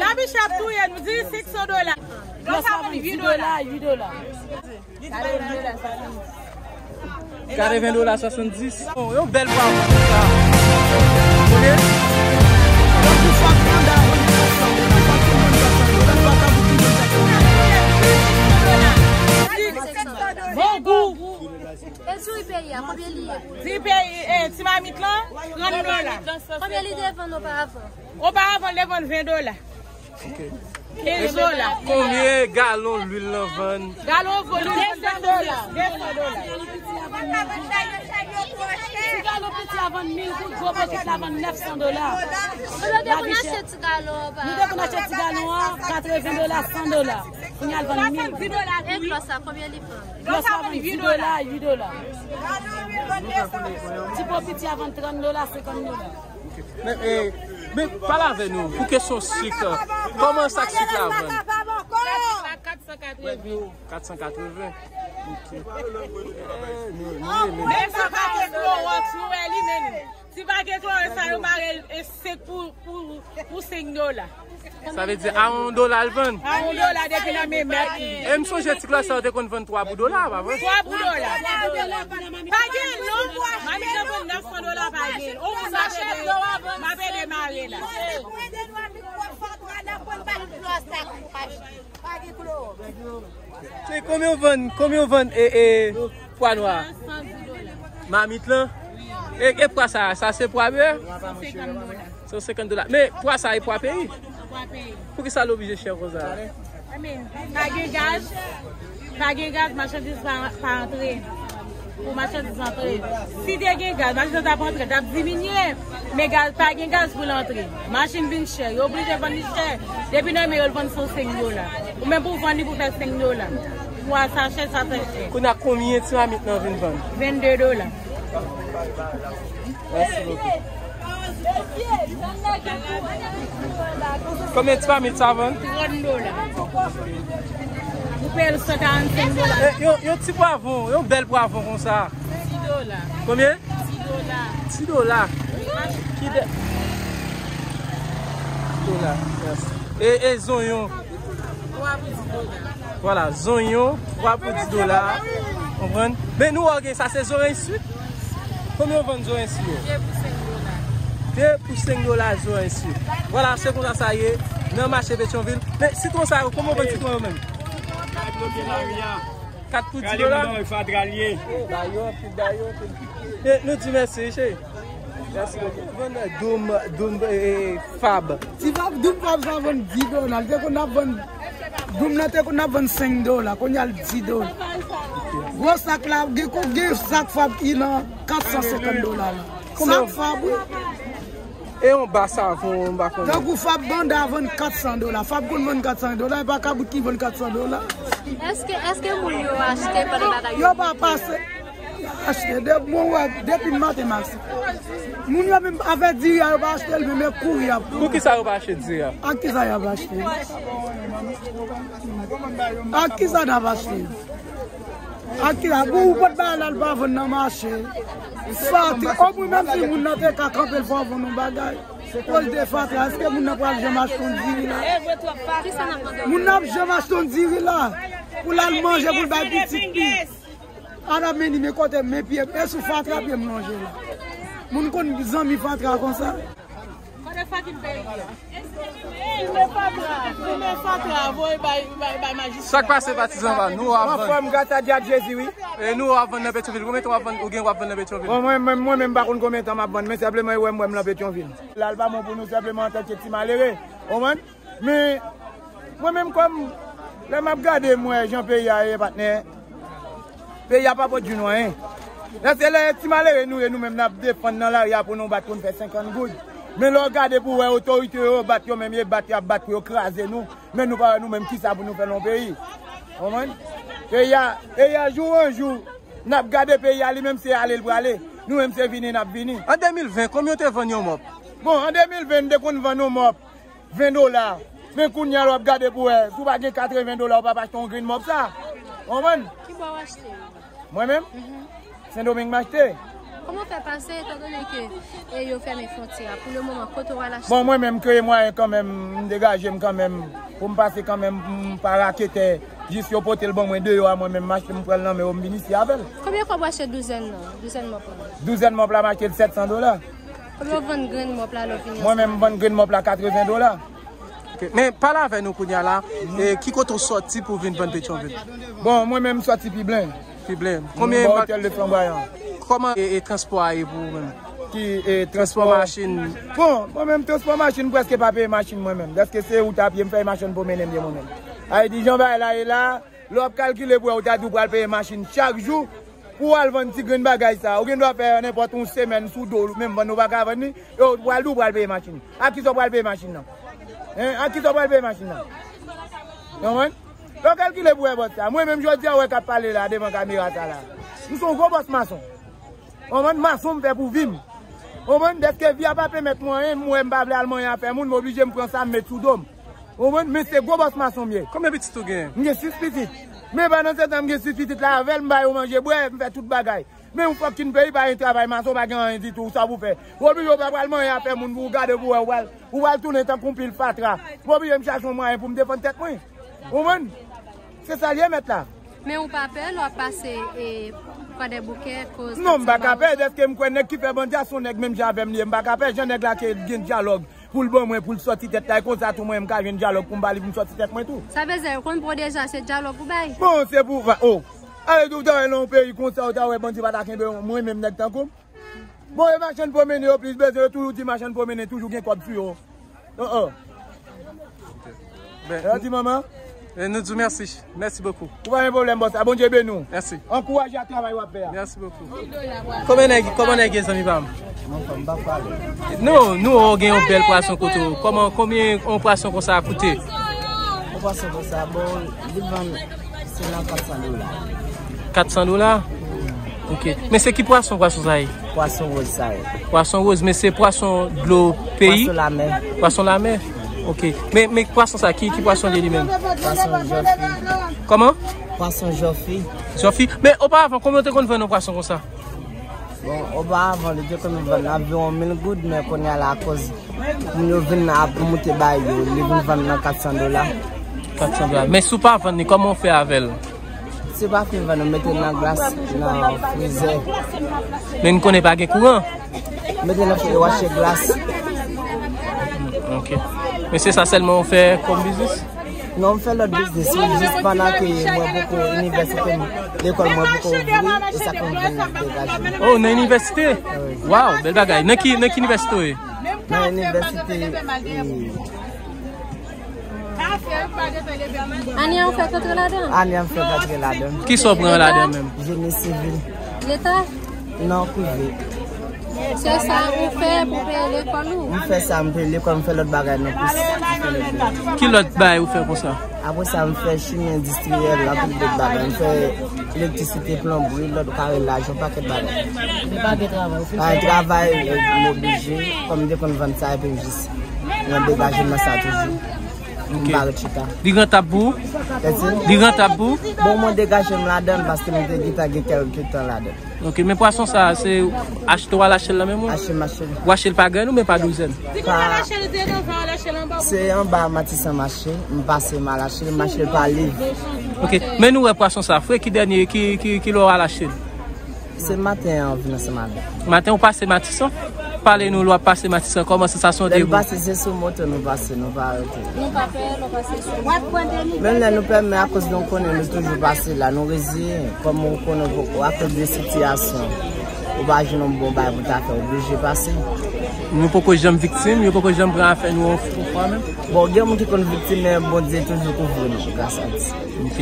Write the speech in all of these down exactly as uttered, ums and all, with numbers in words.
Labiche ap touye nou, di senk san dola. Lòs la vann di dola, uit dola. Katreven dola, swasanndis. Bon, yon bèl pwa konsa. Kote? Donk, pou fòk manda vann kat san dola, fòk tout moun vann kat san dola, fòk a bout ki vann kat san dola. Bon gou. E diri peyi a, konbyen li ye pou li? Diri peyi, eh, ti mamit lan, trant dola. Konbyen li te vann oparavan? Oparavan, li te vann ven dola. Kenz dola. Konbyen galon lwil lan vann? Galon lwil, de san dola. De san dola. Ti galon piti a vann mil goud, gwo bokèt la vann nèf san dola. Nou te konn achte ti galon an pa... Nou te konn achte ti galon an katreven dola, san dola. Kounye a l vann mil. E dlo sa, konbyen li vann? Dlo sa vann di dola, uit dola. Ti po piti a vann trant dola, senkant dola. Men, eh, men pale avè nou pou kesyon sik. Kòman sak sik la vann? Kat san katreven. Kat san katreven. Ok. Eh, nou, nou, nou. Menm sa pa gen klowòks, nou wè li menm. Si pa gen klowòks sa yo mare l, e senk pou, pou, pou senk dola. Sa vle di a yon dola l vann? A yon dola depi nan men mèt li. E m sonje ti klòch sa yo te konn vann twa pou dola, pa vre? Twa pou dola. Pa gen non. Mami nan vann nèf san dola, pa gen. Ou moun m ap ede, m ap ede mare la. Se konbyen w vann, konbyen w vann e, e pwa nwa? Mamit lan? E, e pwa sa, sa se pwa bè? San senkant dola. Men pwa sa e pwa peyi? Pwa peyi. Poukisa l oblije chè konsa? Pa gen gaz. Pa gen gaz, machandiz pa, pa antre. Pou machandiz antre. Si te gen gaz, machandiz t ap antre, t ap diminye. Men gaz, pa gen gaz pou l antre. Machin vin chè, yo oblije vann li chè. Depi nan men yo, l vann san senk dola. Ou menm pou vann li pou fè senk dola. Pwa sa chè, sa fè chè. Kounye a konbyen ti mamit lan vin vann? Vennde dola. Mèsi bokou. Konbyen ti mamit sa vann? Trant dola. Ou peye l san karannsenk dola. E, yon, yon ti pwavwon, yon bèl pwavwon konsa. Ti dola. Konbyen? Ti dola. Ti dola. Ki de... Ti dola, mèsi. E, e zonyon? Twa pou di dola. Vwala, zonyon, twa pou di dola. Konprann? Men nou wè, ok, sa se zoranj swit. Konbyen w vann zoranj swit yo? De pou senk dola. De pou senk dola zoranj swit. Vwala, se konsa sa ye nan mache Petyonvil. Men sitwon sa yo, kòman w vann sitwon yo menm? Kat pou di dola? Fatra l ye. Ba yo anpil, ba yo anpil. Men nou di mèsi, wi, cheri. Mèsi bokou. Vann doum, doum, eh, fab. Ti fab, doum fab sa vann di dola. Li te konn ap vann, doum nan te konn ap vann senk dola. Kounye a l di dola. Gwo sak la, gen ko-, gen sak fab ki nan kat san senkant dola la. Sak fab, wi. E yon ba savon, yon ba konbyen? Tankou fab banda vann kat san dola. Fab konn vann kat san dola, e pa kabout ki vann kat san dola. Èske, èske moun yo achte pandan bagay yo? Yo pa pase. Achte, de, mwen wè, depi maten m achte. Moun yo menm avè diri a, yo pa achte l, men, men kouri ap. Poukisa yo pa achte diri a? Ak kisa y ap achte? Ak kisa n ap achte? Ak kisa? Bon, ou pot bagay la, l pa vann nan mache. Fatra, omwen menm si moun nan te ka kanpe l fò vann yon bagay. Koz de fatra, èske moun nan pral janm achte yon diri la? Moun nan ap janm achte yon diri la? Pou l al manje, pou l bay pitit li. Ala men li, men kote, men pye, men sou fatra pye m lonje la. Moun konn zanmi fatra konsa. Kote fakin peyi a? Fimen fatra, fimen fatra, voye bay, bay, bay majistra. Sa k pase, patizan pa nou? W ap vann? Anfòm, gras a Dye ak Jezi, wi. E nou w ap vann nan Petyonvil? Konbyen tan w ap vann, ou gen w ap vann nan Petyonvil? Bon, mwen, mwen, mwen menm, m pa konn konbyen tan m ap vann, men senpleman, yo wè m, wè m nan Petyonvil. La, l pa bon pou nou, senpleman, antanke ti malere. Ou konprann? Men, mwen menm kòm, lè m ap gade, m wè jan peyi a ye, patnè, peyi a pa pwodui nou anyen. Lè se lè ti malere nou ye, nou menm n ap defann nan lari a pou nou bat pou n fè senkant goud. Men lè w gade pou w wè otorite yo bat yo menm, ye bat y ap bat pou yo kraze nou. Men nou pa wè nou menm kisa pou nou fè nan yon peyi. Ou konprann? Peyi a, peyi a jou an jou, n ap gade peyi a, li menm se ale l prale. Nou menm se vini n ap vini. An de mil ven, konbyen w te vann yon mòp? Bon, an de mil ven, n te konn vann yon mòp ven dola. Men kounye a, lè w ap gade pou wè, si w pa gen katreven dola, ou p ap achte yon grenn mòp sa. Ou konprann? Ki bò w achte? Mwen menm? Sendomeng m achte. Kòman w fè pase, etan done ke, e, yo fèmen fwontyè a? Pou le moman, kote w al achte? Bon, mwen menm, m kreye mwayen kanmenm, m degaje m kanmenm, pou m pase kanmenm, m pa raketè, jis yo pote l ban mwen deyò a, mwen menm, m achte, m pran l nan men yo, m vin isi avè l. Konbyen kòb w achte douzèn nan? Douzèn mòp la? Douzèn mòp la, m achte l sèt san dola. Konbyen w vann grenn mòp la, lè w vini ansanm? Mwen menm, m vann grenn mòp la katreven dola. Ok. Men pale avè nou kounye a la, e, ki kote w sòti pou w vin vann Petyonvil? Bon, mwen menm, m sòti Piblen. Piblen. Konbyen m ba otèl de Flanbwayan. Kòman, e, e, transpò a ye pou ou menm? Ki, e, transpò machin? Bon, mwen menm, transpò machin, m prèske pa peye machin mwen menm. Dèske se wout a pye, m fè machin pou mennen m ye mwen menm. A, e di jan bagay la ye la, lè w ap kalkile pou wè, ou ta di w pral peye machin chak jou, pou w al vann ti grenn bagay sa, ou gen dwa fè nenpòt yon semèn sou do w, menm vann ou pa ka vann li, e w pral di w pral peye machin. A kisa w pral peye machin nan? Hein? A kisa w pral peye machin nan? Ou konprann? Lè w kalkile pou wè bòs sa. Mwen menm jodi a, ou wè k ap pale la devan kamera sa la. M se yon gwo bòs mason. Ou konprann? Mason m fè pou vi m. Ou konprann? Dèske vi a pa pèmèt mwen anyen, m wè m pa vle al manyen afè moun, m oblije m pran sa m met sou do m. Ou konprann? Men se gwo bòs mason m ye. Konbyen pitit ou genyen? M gen sis pitit. Men pandan se tan m gen sis pitit la avè l, m ba yo manje, bwè, m fè tout bagay. Men yon fòk ki n peyi pa gen travay mason, pa gen anyen ditou, sa pou fè. Ou oblije ou pa pral manyen afè moun pou w gade pou w wè, ou pral, ou pral tounen tankou yon pil fatra. M oblije m chache yon mwayen pou m defann tèt mwen. Ou konprann? Se sa l ye mèt la. Men ou pa pè lè w ap pase, e, Kwadèboukè, koz... Non, m pa ka pè, dèske m kwè nèg ki fè bandi a se yon nèg menm jan avè m li ye, m pa ka pè, jan nèg la ke gen dyalòg pou l ban mwen, pou l sòti tèt la, e konsa tou mwen, m ka jwenn dyalòg pou m ba li, pou m sòti tèt mwen tou. Sa vle di, ou konn pran deja, se dyalòg ou bay? Bon, se pou, oh, ale di w ta wè nan yon peyi konsa, ou ta wè bandi pa ta kenbe mwen menm nèg tankou m. Bon, e machann pwomennen yo plis bezwen, yo toujou di machann pwomennen toujou gen kòb sou yo. Oh, oh. Ben, yo di manman. E nou di w mèsi. Mèsi bokou. Ou pa gen pwoblèm, bòs. A Bondye beni w. Mèsi. Ankouraje ak travay w ap fè a. Mèsi bokou. Kòman nèg, kòman nèg ye, zanmi pa m? Mwen fè m pa pale. Nou, nou, ou gen yon bèl pwason kote w. Kòman, konbyen yon pwason konsa a koute? Yon pwason konsa, bon, li vann se nan kat san dola. Kat san dola? Ok. Men se ki pwason, pwason sa ye? Pwason woz sa ye. Pwason woz, men se pwason dlo peyi? Pwason lamè. Pwason lamè? Ok. Men, men pwason sa, ki, ki pwason li ye li menm? Pwason jòfi. Kòman? Pwason jòfi. Jòfi. Men oparavan, konbyen w te konn vann yon pwason konsa? Bon, oparavan, li te konn vann anviwon mil goud, men kounye a la, akoz moun yo vin ap moute bay yo, li vin vann nan kat san dola. Kat san dola. Men si w pa vann li, kòman w fè avè l? Si w pa fin vann, ou mete l nan glas, nan frizè. Men n konnen pa gen kouran. Mete l nan frizè, wache glas. Ok. Men se sa sèlman w fè kòm biznis? Non, m fè lòt biznis wi, jis pandan ke mwen poko, inivèsite m, lekòl mwen poko ouvri, e sa fè m vin degaje m. Oh, nan inivèsite? Wi. Waw, bèl bagay. Nan ki, nan ki inivèsite w ye? Nan inivèsite, e, Ane a ou fèk antre ladan? Ane a m fèk antre ladan. Kisa w pran ladan menm? Jeni sivil. Leta? Non, prive. Se sa ou fè pou peye lekòl ou? M fè sa, m peye lekòl, m fè lòt bagay nan plis. M fè lòt bagay. Ki lòt bagay ou fè konsa? Apre sa, m fè chimi endistriyèl, anpil lòt bagay. M fè elektrisite, plonbri, lòt karelaj, yon pakèt bagay. Men pa gen travay, ou fin fè travay, m oblije, kòm m te konn vann sa, epi m jis mwen degaje m nan sa toujou. M pa ret chita. Li rantab pou ou? Èske? Li rantab pou ou? Bon, mwen degaje m ladan l paske m te gentan gen kèlke tan ladan l. Ok, men pwason sa, se achte w al achte l nan menm ou? Achte m achte l. Ou achte l pa grenn oubyen pa douzèn? Pa, se anba Matisan m achte, m pase m al achte l, m achte l pa liv. Ok, men nou wè pwason sa fre, ki dènye, ki, ki, ki lè w al achte l? Se maten an, vin ansanm avè m. Maten ou pase Matisan? Pale nou, lè w ap pase Matisan, kòman sansasyon w te ye? Lè n pase, se sou moto nou pase, nou pa rete. Nou pa pè, nou pase sou moto. Menm lè nou pè, men akoz nou konnen nou toujou pase la, nou reziye. Kòm ou konnen, ou, akoz de sitiyasyon, ou pa jwenn yon bon bagay pou ta fè, oblije pase. Nou poko janm viktim, yo poko janm pran afè nou yon fwa menm? Bon, gen moun ki konn viktim, men Bondye toujou kouvri nou, gras a Dye. Ok.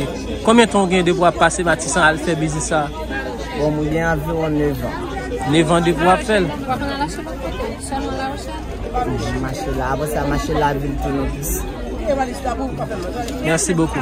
Konbyen tan w gen depi w ap pase Matisan al fè biznis sa a? Bon, mwen gen anviwon nèf an. Nèf an depi w ap fè l? Ou pa konn al achte lòt kote, sèlman La Rochelle? M achte la, apre sa, m achte lavil tou non plis. Mèsi bokou.